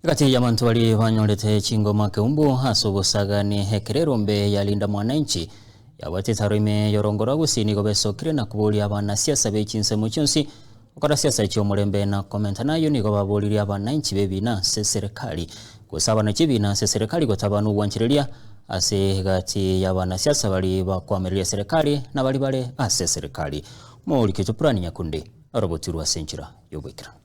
Egati y'abanto baria banyorete chingoma keumbu ase obosagani ekero erombe ya Linda Mwananchi yabwate etaro ime y'orongo rwa Gusii nigo besokire na koboria abanasiasa be chinsemo chionsi gokora siasa chi'omorembe na komenta nayio nigo baboririe abananchi b'ebiina ase eserekari gose abanachi ebiina ase eserekari gotaba nogwanchereria ase egati y'abanasiasa baria bakoamereria eserekari na baria bare ase eserekari. Omoriki oito Purani Nyakundi orobotirwe ase enchera y'oboikeranu.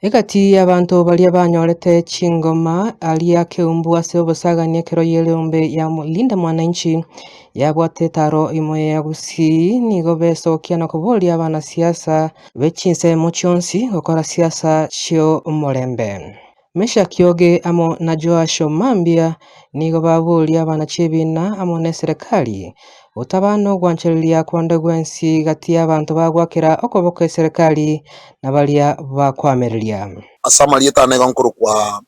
Egati y'abanto baria banyorete chingoma aria keumbu ase obosagani ekero y'ereombe ya Linda Mwananchi yabwate etaro ime ya Gusii nigo besokia na koboria abanasiasa be chinsemo chionsi gokora siasa chi'omorembe. Meshack Oge amo na Joash Omambia nigo baboria abanachi ebiina amo neserekari gotaba nogwanchereria konde gwensi gati y'abanto bagwakera okoboko eserekari na baria bakwamereria. Ase amarieta ane igo nkorokwa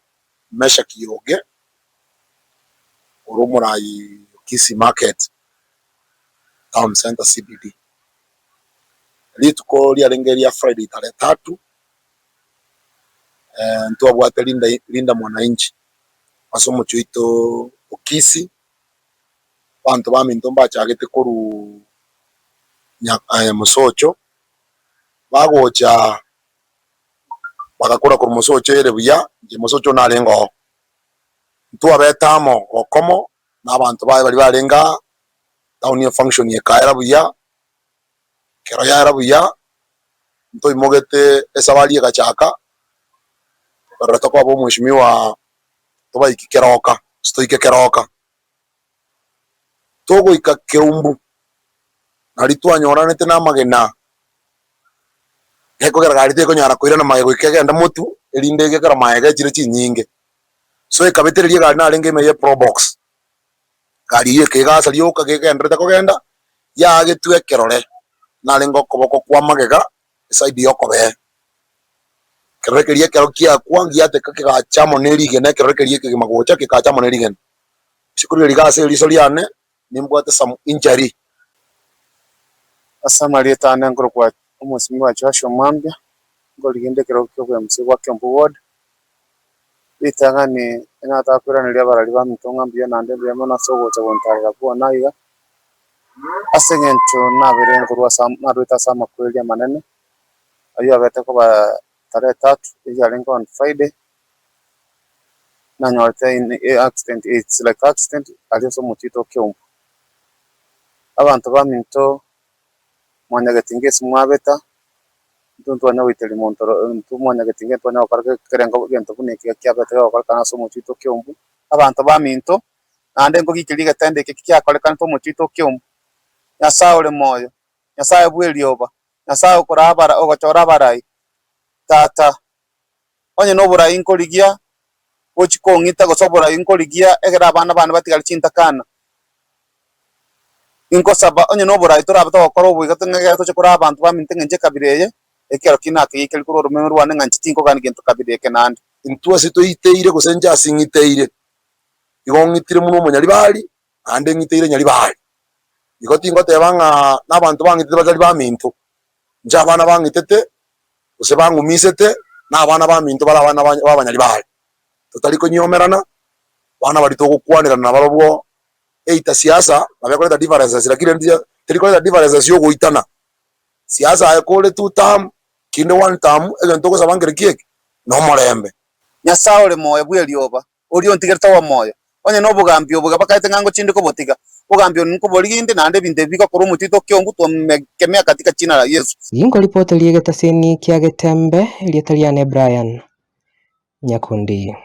Meshack Oge, ore omoraai o Kisii Market, Town Centre CBD. Rituko riarenge ria Friday tarehe tatu, ntwabwate Linda Linda Mwananchi ase omochie oito o Kisii, abanto baminto mbachagete korwa nya mosocho, bagocha bagakora korwa mosocho ere buya, inche mosocho narenge oo. Ntwabete amo okomo na abanto baye baria barenge aa, town efunction ekaera buya, Ekero yaera buya, ntoimogete esabari egachaka, tokarora tokoba omweshimiwa tobaiki keroka, gose toike keroka. Togoika keumbu, nario twanyoranete na amagena, gekogera gari tekonyara koirana magega goika egende motwe, erinde egekero magega echire chinyinge. So ekabetereria egari narenge ime ya eprobox. Egari eyio ekegasa rioka gegenderete kogenda, yaagetwe ekerore, narenge okoboko kwa magega eside y'okobee. Ekerore keria ekero kiakwa giateka kegacha amo ne rigena ekerore keria ekegima gocha kekacha amo ne rigena. Ase korigereria iga ase eriso riane, nimbwate some injury. Ase amarieta ane nkorokwa omosimi Joshua Omwambia, nkorigia inde ekerogo kia obwemusi bwa Kiambu Ward. Ritang'ani nataka koiraneria abarari baminto ng'a mbuya naende mbuya mono ase ogocha gontarera bwona iga, ase eng'encho nabere nkorwa ase narwete ase amakweri amanene, ayio abete koba tarehe tatu eyio yarenge on Friday, nanyorete accident it's like accident aria ase omochie oito o Keumbu. Abanto baminto mwanyagetinga ase mwabeta, intwe ntwanya goiteria monto oro intwe mwanyagetinga ntwanya gokora ekerengo egento buna eke kiabete kegokorekana ase omochie oito o Kiambu. Abanto baminto, naende nkogiikeria egetendo eke kiakorekanete omochie oito o Kiambu. Nyasae ore moyo, Nyasae bw'erioba, Nyasae okoraa abara ogochora abarai, Tata, onye noborai nkorigia gochia kong'ita gose oborai nkorigia ekero abana bane batigare chintakana, Inkosaba onye noborai torabe togokora oboigo ng'a ekero toche koraa abanto baminto ng'a inche ekabira eye, ekero ki nakegeikeria korwa oromeme rwane ng'a inche tinkogania gento kabira eke naende. Intwe ase toiteire gose inche ase ng'iteire, igo ng'itire buna omonyaribari, naende ng'iteire nyaribari. Igo tingoteba ng'a nabanto bang'itete batari baminto, inche abana bang'itete, gose bang'umisete, na abana baminto bare abana ba abanyaribari. Totari konyiomerana, abana baria togokwanerana nabarobwo Eita siasa nabo ekoreta differences lakini rende teri koreta differences ya ogoitana. Siasa aye kore two term kinde one term egento ogosaba nkere ki eke? Na omorembe. Nyasae ore moyo bw'erioba, oria ontigerete obe moyo, onye nobogambi obo iga bakaete ng'a ngochinde kobotiga, obogambi obo nkoborigia inde, naende ebinto ebi bigakorwa omotwe oito okeongu twamekemea katika jina la Yesu. Ginkoripota ri'egetaseni kia Getembe, erieta riane Brian Nyakundi.